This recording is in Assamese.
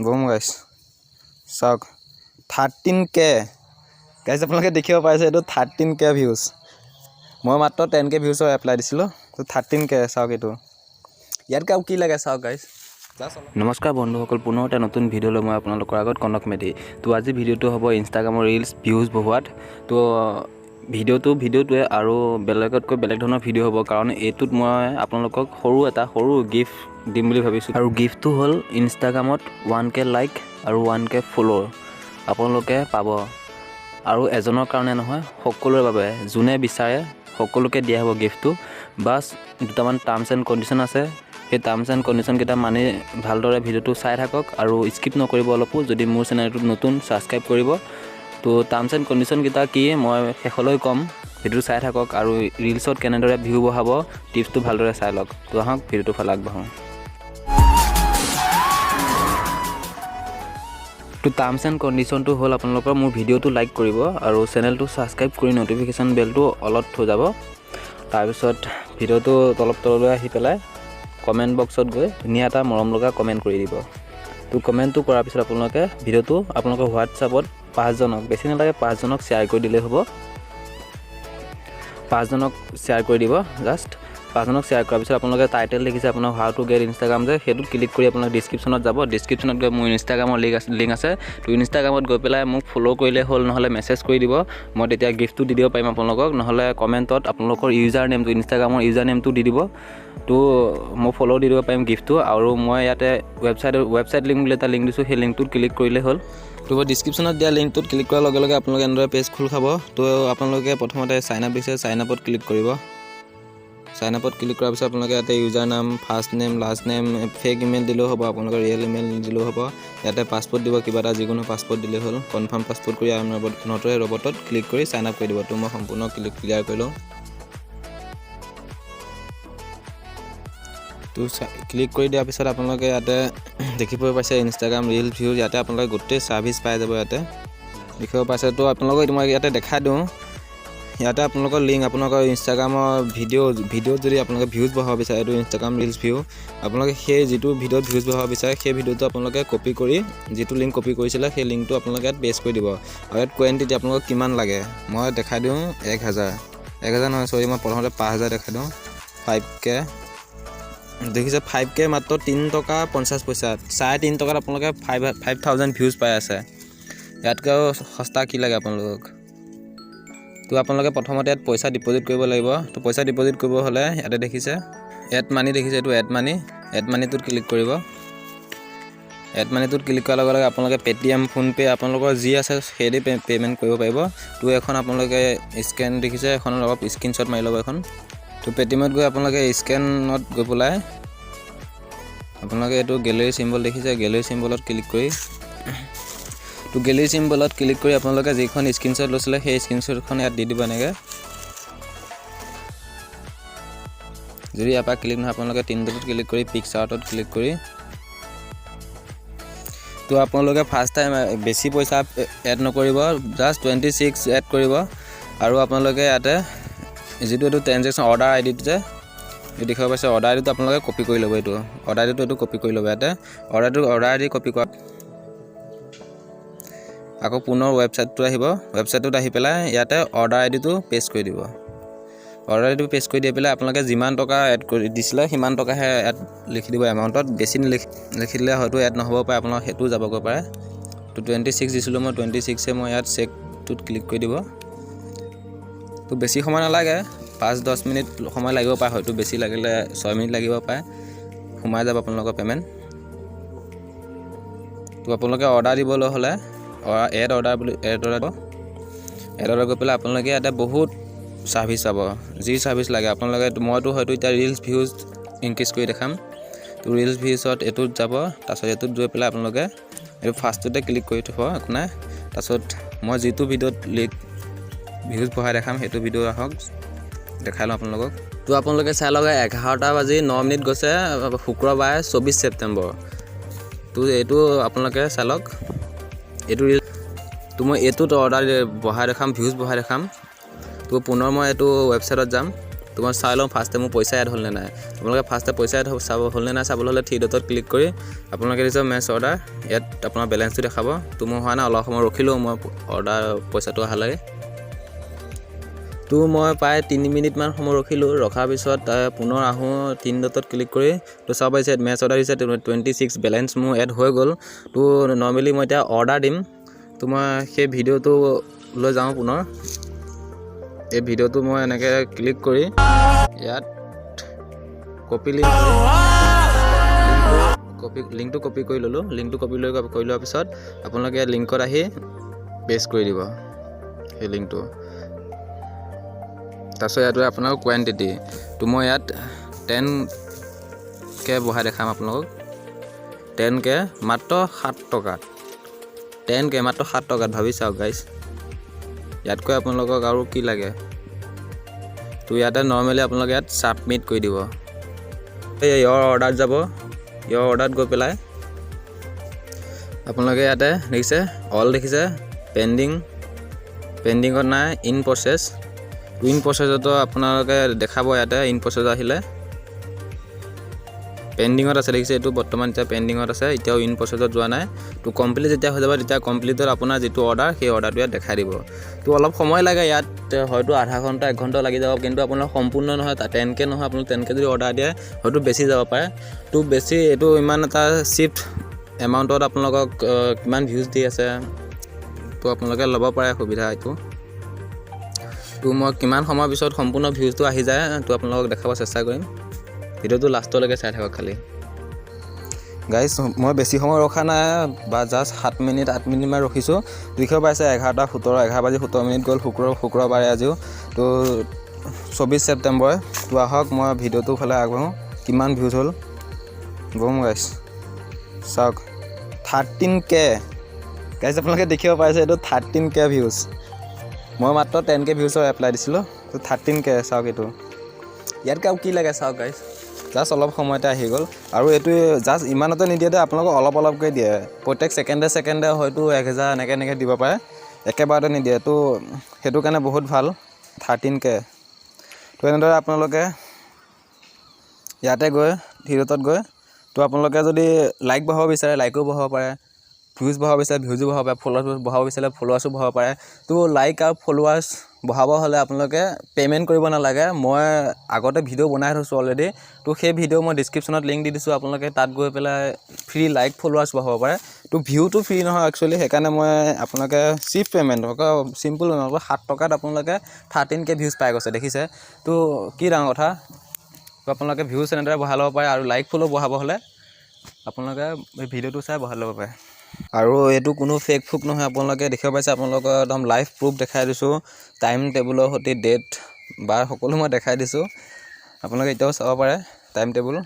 বম গাইছ, চাওক, 13K। গাইছ, আপোনালোকে দেখিব পাইছে, এইটো 13K views. মই মাত্ৰ 10K ভিউজৰ এপ্লাই দিছিলোঁ, ত' 13K। চাওক এইটো, ইয়াতকৈ আৰু কি লাগে চাওক গাইছ। নমস্কাৰ বন্ধুসকল, পুনৰ এটা নতুন ভিডিঅ' লৈ মই আপোনালোকৰ আগত কনক মেধি। তো আজি ভিডিঅ'টো হ'ব ইনষ্টাগ্ৰামৰ ৰিলছ ভিউজ বঢ়োৱাত। তো ভিডিঅ'টোৱে আৰু বেলেগতকৈ বেলেগ ধৰণৰ ভিডিঅ' হ'ব, কাৰণ এইটোত মই আপোনালোকক সৰু এটা সৰু গিফ্ট দিম বুলি ভাবিছোঁ। আৰু গিফ্টটো হ'ল ইনষ্টাগ্ৰামত 1K like আৰু 1K follow আপোনালোকে পাব। আৰু এজনৰ কাৰণে নহয়, সকলোৰে বাবে, যোনে বিচাৰে সকলোকে দিয়া হ'ব গিফ্টটো। বাছ, দুটামান টাৰ্মছ এণ্ড কণ্ডিশ্যন আছে। সেই টাৰ্মছ এণ্ড কণ্ডিশ্যনকেইটা মানি ভালদৰে ভিডিঅ'টো চাই থাকক আৰু স্কিপ নকৰিব অলপো। যদি মোৰ চেনেলটোত নতুন, ছাবস্ক্ৰাইব কৰিব। তো টাৰ্মছ এণ্ড কণ্ডিশ্যনকেইটা কি মই শেষলৈ ক'ম, ভিডিঅ'টো চাই থাকক আৰু ৰিলছত কেনেদৰে ভিউ বঢ়াব টিপছটো ভালদৰে চাই লওক। তো আহক, ভিডিঅ'টো ফালে আগবাঢ়োঁ। তো টাৰ্মছ এণ্ড কণ্ডিশ্যনটো হ'ল, আপোনালোকৰ মোৰ ভিডিঅ'টো লাইক কৰিব আৰু চেনেলটো ছাবস্ক্ৰাইব কৰি ন'টিফিকেশ্যন বেলটো অলত থৈ যাব। তাৰপিছত ভিডিঅ'টো অলপ তললৈ আহি পেলাই কমেণ্ট বক্সত গৈ ধুনীয়া এটা মৰম লগা কমেণ্ট কৰি দিব। তো কমেণ্টটো কৰাৰ পিছত আপোনালোকে ভিডিঅ'টো আপোনালোকৰ হোৱাটছআপত পাঁচজনক, বেছি নালাগে, পাঁচজনক শ্বেয়াৰ কৰি দিলেই হ'ব। পাঁচজনক শ্বেয়াৰ কৰি দিব। জাষ্ট পাঁচজনক শ্বেয়াৰ কৰাৰ পিছত আপোনালোকে টাইটেল দেখিছে আপোনাৰ how to get Instagram যে, সেইটোত ক্লিক কৰি আপোনালোক ডিছক্ৰিপশ্যনত যাব। ডিছক্ৰিপশ্যনত গৈ মোৰ ইনষ্টাগ্ৰামৰ লিংক আছে। তো ইনষ্টাগ্ৰামত গৈ পেলাই মোক ফ'ল' কৰিলে হ'ল, নহ'লে মেছেজ কৰি দিব, মই তেতিয়া গিফ্টটো দি দিব পাৰিম আপোনালোকক। নহ'লে কমেণ্টত আপোনালোকৰ ইউজাৰ নেমটো, ইনষ্টাগ্ৰামৰ ইউজাৰ নেমটো দি দিব, তো মই ফ'ল' দি দিব পাৰিম গিফ্টটো। আৰু মই ইয়াতে ৱেবছাইট লিংক বুলি এটা লিংক দিছোঁ, সেই লিংকটোত ক্লিক কৰিলেই হ'ল। তো ডিছক্ৰিপশ্যনত দিয়া লিংকটোত ক্লিক কৰাৰ লগে লগে আপোনালোকে এনেদৰে পেজ খোল খাব। তো আপোনালোকে প্ৰথমতে চাইন আপ দিছে, চাইন আপত ক্লিক কৰিব। চাইন আপত ক্লিক কৰাৰ পিছত আপোনালোকে ইয়াতে ইউজাৰ নাম, first name, last name, fake email দিলেও হ'ব, আপোনালোকৰ ৰিয়েল ইমেইল দিলেও হ'ব। ইয়াতে পাছৱৰ্ড দিব, কিবা এটা যিকোনো পাছৱৰ্ড দিলেই হ'ল। কনফাৰ্ম পাছৱৰ্ড কৰি আপোনাৰ not a ৰবটত ক্লিক কৰি চাইন আপ কৰি দিব। তো মই সম্পূৰ্ণ ক্লিক ক্লিয়াৰ কৰি লওঁ। তো ক্লিক কৰি দিয়াৰ পিছত আপোনালোকে ইয়াতে দেখিব পাইছে ইনষ্টাগ্ৰাম ৰিল ভিউ। ইয়াতে আপোনালোকে গোটেই ছাৰ্ভিচ পাই যাব, ইয়াতে দেখিব পাইছে। তো আপোনালোকক মই ইয়াতে দেখাই দিওঁ। ইয়াতে আপোনালোকৰ লিংক, আপোনালোকৰ ইনষ্টাগ্ৰামৰ ভিডিঅ'ত যদি আপোনালোকে ভিউজ বঢ়াব বিচাৰে, এইটো ইনষ্টাগ্ৰাম ৰিলছ ভিউ, আপোনালোকে সেই যিটো ভিডিঅ'ত ভিউজ বঢ়াব বিচাৰে সেই ভিডিঅ'টো আপোনালোকে কপি কৰি, যিটো লিংক কপি কৰিছিলে সেই লিংকটো আপোনালোকে ইয়াত পেষ্ট কৰি দিব। আৰু ইয়াত কোৱাণ্টিটি আপোনালোকক কিমান লাগে মই দেখাই দিওঁ। 1000, 1000 নহয়, চৰি, মই প্ৰথমতে 5000 দেখাই দিওঁ। 5K দেখিছে, 5K মাত্ৰ 3 টকা 50 পইচা। 3.5 টকাত আপোনালোকে ফাইভ 5000 ভিউজ পাই আছে। ইয়াতকৈও সস্তা কি লাগে আপোনালোকক? তো আপোনালোকে প্ৰথমতে ইয়াত পইচা ডিপ'জিট কৰিব লাগিব। তো পইচা ডিপ'জিট কৰিব হ'লে ইয়াতে দেখিছে এড মানি দেখিছে, এইটো এড মানি, এড মানিটোত ক্লিক কৰিব। এড মানিটোত ক্লিক কৰাৰ লগে লগে আপোনালোকে পে'টিএম, ফোনপে' আপোনালোকৰ যি আছে সেই দি পে'মেণ্ট কৰিব পাৰিব। তো এখন আপোনালোকে স্কেন দেখিছে, এখন অলপ স্ক্ৰীনশ্বট মাৰি ল'ব এখন। তো পে'টিএমত গৈ আপোনালোকে স্কেনত গৈ পেলাই আপোনালোকে এইটো গেলেৰী চিম্বল দেখিছে, গেলেৰী চিম্বলত ক্লিক কৰি, তো গেলেৰী চিম্বলত ক্লিক কৰি আপোনালোকে যিখন স্ক্ৰীনশ্বট লৈছিলে সেই স্ক্ৰীনশ্বটখন ইয়াত দি দিব এনেকৈ। যদি ইয়াৰ পৰা ক্লিক নহয়, আপোনালোকে তিনিটাত ক্লিক কৰি পিকচাৰটোত ক্লিক কৰি। তো আপোনালোকে ফাৰ্ষ্ট টাইম বেছি পইচা এড নকৰিব, জাষ্ট 26 এড কৰিব। আৰু আপোনালোকে ইয়াতে যিটো এইটো ট্ৰেনজেকশ্যন অৰ্ডাৰ আই ডিটো যে এইটো দেখিব পাইছে, অৰ্ডাৰ আই ডিটো আপোনালোকে কপি কৰি ল'ব। এইটো অৰ্ডাৰ আই ডিটো এইটো কপি কৰি ল'ব। ইয়াতে অৰ্ডাৰ আই ডি কপি কৰা আকৌ পুনৰ ৱেবছাইটটো আহিব। ৱেবছাইটটোত আহি পেলাই ইয়াতে অৰ্ডাৰ আই ডিটো পেষ্ট কৰি দিব। অৰ্ডাৰ আই ডিটো পেষ্ট কৰি দি পেলাই আপোনালোকে যিমান টকা এড কৰি দিছিলে সিমান টকাহে ইয়াত লিখি দিব এমাউণ্টত। বেছি লিখি দিলে হয়তো এড নহ'ব পাৰে, আপোনালোক সেইটোও যাবগৈ পাৰে। তো 26 দিছিলোঁ মই, 26-এ মই ইয়াত চেকটোত ক্লিক কৰি দিব। তো বেছি সময় নালাগে, 5-10 মিনিট সময় লাগিব পাৰে, হয়তো বেছি লাগিলে 6 মিনিট লাগিব পাৰে। সোমাই যাব আপোনালোকৰ পে'মেণ্ট। তো আপোনালোকে অৰ্ডাৰ দিবলৈ হ'লে এড অৰ্ডাৰ বুলি এড অৰ্ডাৰ গৈ পেলাই আপোনালোকে ইয়াতে বহুত ছাৰ্ভিচ পাব, যি ছাৰ্ভিচ লাগে আপোনালোকে। মইতো হয়তো এতিয়া ৰিলছ ভিউজ ইনক্ৰিজ কৰি দেখাম। তো ৰিলছ ভিউজত এইটোত যাব, তাৰপিছত এইটোত গৈ পেলাই আপোনালোকে এইটো ফাৰ্ষ্টটোতে ক্লিক কৰি থ'ব, একো নাই। তাৰপিছত মই যিটো ভিডিঅ'ত লিক ভিউজ বঢ়াই দেখাম সেইটো ভিডিঅ' আহক দেখাই লওঁ আপোনালোকক। তো আপোনালোকে চাই লওক, 11টা বাজি 9 মিনিট গৈছে, শুক্ৰবাৰে 24 ছেপ্টেম্বৰ। তো এইটো আপোনালোকে চাই লওক, এইটো ৰিল। তো মই এইটোত অৰ্ডাৰ বঢ়াই দেখাম, ভিউজ বঢ়াই দেখাম। তো পুনৰ মই এইটো ৱেবছাইটত যাম। তো মই চাই লওঁ ফাৰ্ষ্টে মোৰ পইচা এড হ'লনে নাই। আপোনালোকে ফাৰ্ষ্টে পইচা এড চাব হ'লনে নাই চাবলৈ হ'লে থ্ৰী ডটত ক্লিক কৰি আপোনালোকে দিছে মেচ অৰ্ডাৰ, ইয়াত আপোনাৰ বেলেঞ্চটো দেখাব। তো মোৰ হোৱা নাই, অলপ সময় ৰখিলোঁ মই অৰ্ডাৰ পইচাটো অহালৈকে। তো মই প্ৰায় 3 মিনিটমান সময় ৰখিলোঁ। ৰখাৰ পিছত পুনৰ আহোঁ তিনি ডটত ক্লিক কৰি। তো চাব পাৰিছে, ইয়াত মেচ অৰ্ডাৰ দিছে, 26 বেলেঞ্চ মোৰ এড হৈ গ'ল। তো নৰ্মেলি মই এতিয়া অৰ্ডাৰ দিম। তো মই সেই ভিডিঅ'টো লৈ যাওঁ পুনৰ। এই ভিডিঅ'টো মই এনেকৈ ক্লিক কৰি ইয়াত কপি লিংক কপি লিংকটো কপি কৰি ল'লোঁ। লিংকটো কপি কৰি লোৱাৰ পিছত আপোনালোকে লিংকত আহি পেষ্ট কৰি দিব সেই লিংকটো। তাৰপিছত ইয়াত আপোনালোকৰ কোৱাণ্টিটি। তো মই ইয়াত 10K বঢ়াই দেখাম আপোনালোকক। 10K মাত্ৰ 7 টকাত, 10K মাত্ৰ 7 টকাত। ভাবি চাওক গাইজ, ইয়াতকৈ আপোনালোকক আৰু কি লাগে? তো ইয়াতে নৰ্মেলি আপোনালোকে ইয়াত ছাবমিট কৰি দিব। এই ইয়ৰ অৰ্ডাৰত যাব। ইয়ৰ অৰ্ডাৰত গৈ পেলাই আপোনালোকে ইয়াতে দেখিছে, অল দেখিছে, পেণ্ডিং, পেণ্ডিঙত নাই, ইন প্ৰচেছ। ইন প্ৰচেছতো আপোনালোকে দেখাব ইয়াতে। ইন প্ৰচেছ আহিলে পেণ্ডিঙত আছে, দেখিছে, এইটো বৰ্তমান এতিয়া পেণ্ডিঙত আছে, এতিয়াও ইন প্ৰচেছত যোৱা নাই। তো কমপ্লিট যেতিয়া হৈ যাব, তেতিয়া কমপ্লিটত আপোনাৰ যিটো অৰ্ডাৰ, সেই অৰ্ডাৰটো ইয়াত দেখাই দিব। তো অলপ সময় লাগে ইয়াত, হয়তো আধা ঘণ্টা, এক ঘণ্টা লাগি যাব। কিন্তু আপোনাৰ সম্পূৰ্ণ নহয়, 10K নহয়, আপুনি 10K যদি অৰ্ডাৰ দিয়ে হয়তো বেছি যাব পাৰে। তো বেছি এইটো ইমান এটা চিপ এমাউণ্টত আপোনালোকক কিমান ভিউজ দি আছে, তো আপোনালোকে ল'ব পাৰে সুবিধা এইটো। তো মই কিমান সময়ৰ পিছত সম্পূৰ্ণ ভিউজটো আহি যায়, তো আপোনালোকক দেখাব চেষ্টা কৰিম। ভিডিঅ'টো লাষ্টলৈকে চাই থাকক খালি। গাইজ, মই বেছি সময় ৰখা নাই বা জাষ্ট 7 মিনিট, 8 মিনিটমান ৰখিছোঁ। দেখিব পাইছে, 11টা 17, 11 বাজি 17 মিনিট গ'ল। শুক্ৰবাৰে আজিও, তো 24 ছেপ্টেম্বৰ। তো আহক, মই ভিডিঅ'টো ফালে আগবাঢ়োঁ, কিমান ভিউজ হ'ল। বম গাইজ, চাওক, 13K। গাইজ, আপোনালোকে দেখিব পাইছে, এইটো 13K views. মই মাত্ৰ 10K ভিউজৰ এপ্লাই দিছিলোঁ, তো 13K চাওক এইটো। ইয়াতকৈ আৰু কি লাগে চাওক গাইজ, জাষ্ট অলপ সময়তে আহি গ'ল। আৰু এইটো জাষ্ট ইমানতে নিদিয়ে দে, আপোনালোকক অলপ অলপকৈ দিয়ে। প্ৰত্যেক ছেকেণ্ডে ছেকেণ্ডে হয়তো 1000 এনেকৈ এনেকৈ দিব পাৰে, একেবাৰতে নিদিয়ে। তো সেইটো কাৰণে বহুত ভাল, 13K। তো এনেদৰে আপোনালোকে ইয়াতে গৈ থ্ৰী গৈ, তো আপোনালোকে যদি লাইক বঢ়াব বিচাৰে, লাইকো বঢ়াব পাৰে, ভিউজ বঢ়াব বিচাৰে, ভিউজো বঢ়াব পাৰে, ফ'ল'ৱাৰ্ছ বঢ়াব বিচাৰিলে ফ'ল'ৱাৰ্ছো বঢ়াব পাৰে। তো লাইক আৰু ফ'ল'ৱাৰ্ছ বঢ়াব হ'লে আপোনালোকে পে'মেণ্ট কৰিব নালাগে। মই আগতে ভিডিঅ' বনাই থৈছোঁ অলৰেডি। তো সেই ভিডিঅ' মই ডিছক্ৰিপশ্যনত লিংক দি দিছোঁ, আপোনালোকে তাত গৈ পেলাই ফ্ৰী লাইক ফ'ল'ৱাৰ্ছ বঢ়াব পাৰে। তো ভিউটো ফ্ৰী নহয় একচুৱেলি, সেইকাৰণে মই আপোনালোকে চিপ পে'মেণ্ট, চিম্পুল, 7 টকাত আপোনালোকে 13K views পাই গৈছে, দেখিছে। তো কি ডাঙৰ কথা! তো আপোনালোকে ভিউজ এনেদৰে বঢ়াই ল'ব পাৰে আৰু লাইক ফ'ল' বঢ়াব হ'লে আপোনালোকে এই ভিডিঅ'টো চাই বঢ়াই ল'ব পাৰে। আৰু এইটো কোনো ফেক ফুক নহয়, আপোনালোকে দেখিব পাইছে, আপোনালোকৰ একদম লাইভ প্ৰুফ দেখাই দিছোঁ। টাইম টেবুলৰ সৈতে ডেট বাৰ সকলো মই দেখাই দিছোঁ, আপোনালোকে এতিয়াও চাব পাৰে টাইম টেবুল।